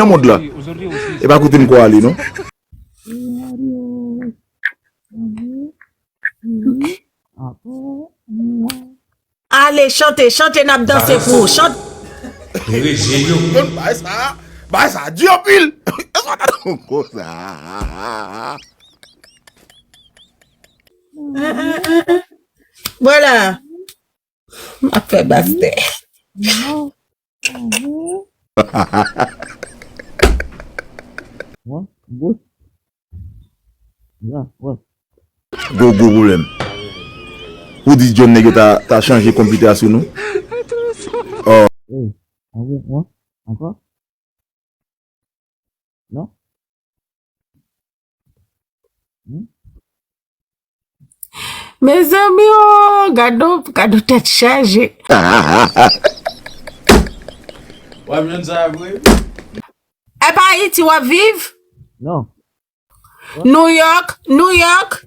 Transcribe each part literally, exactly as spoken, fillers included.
Mond la. E pa kote m ko ale non. Ale, chante, chante, n ap danse pou ou. Chante. Bay sa, bay sa di anpil. Konsa. Vwala. M ap fè bastè. Gwo, gwo pwoblèm. Ou di John nèg yo ta, ta chanje konpitè a sou nou? Oh. Ankò? Non? Mezanmi o, gade yon, gade yon tèt chaje. W ap jwenn sa vre? E pa Ayiti w ap viv? Non. New York, New York?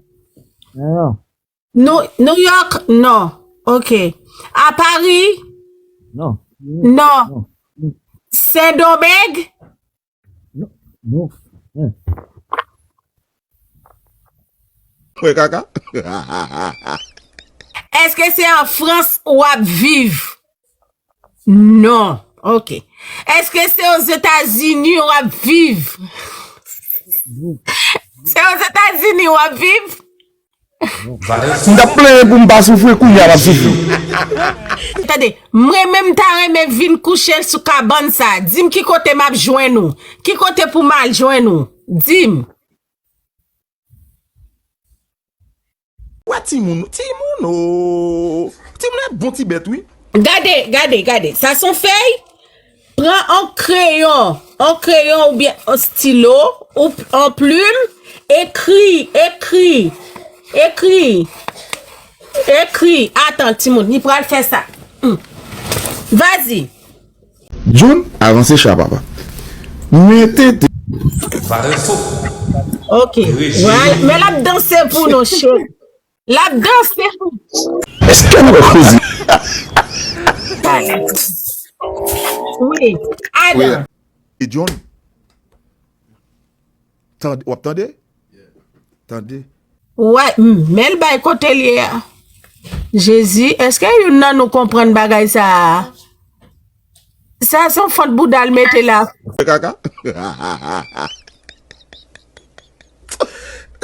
Non. New, New York? Non. Ok. A Paris? Non. Non. Sendomeng? Non. Non. Wè kaka. Èske se an Frans w ap viv? Non. Ok. Èske se Ozetazini w ap viv? Se Ozetazini w ap viv? M t ap plenyen pou m pa soufri, kounye a m ap soufri. Tande, mwen menm m ta renmen vin kouche sou kabann sa. Di m ki kote m ap jwenn ou. Ki kote pou m al jwenn ou? Di m. Wè timoun, timoun o. Timoun e bon ti bèt wi. Gade, gade, gade. Sa se yon fèy? Pran yon kreyon, yon kreyon oubyen yon stilo, ou yon plim, ekri, ekri, ekri, ekri. Atan, timoun, li pral fè sa. Hmm. Vas-y. John, avanse cha papa. Mete te. Ok. Vwala. Men l ap danse pou nou, cheri. L ap danse pou nou. Èske nou wè koze? Wi. Adan. E John? Tande, w ap tande? Tande. Wè, m, men l bay kote l ye a. Jezi, èske youn nan nou konprann bagay sa a? Sa se yon fant bouda l mete la. Kaka.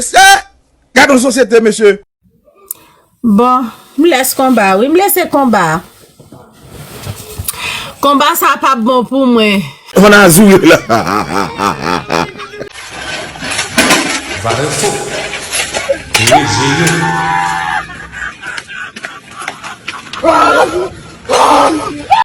Se, gade yon sosyete, mesye. Bon, m lès konba, wi, m lese konba. Konba sa p ap bon pou mwen. Fò n a zoure la. Valè fo. Reje yo.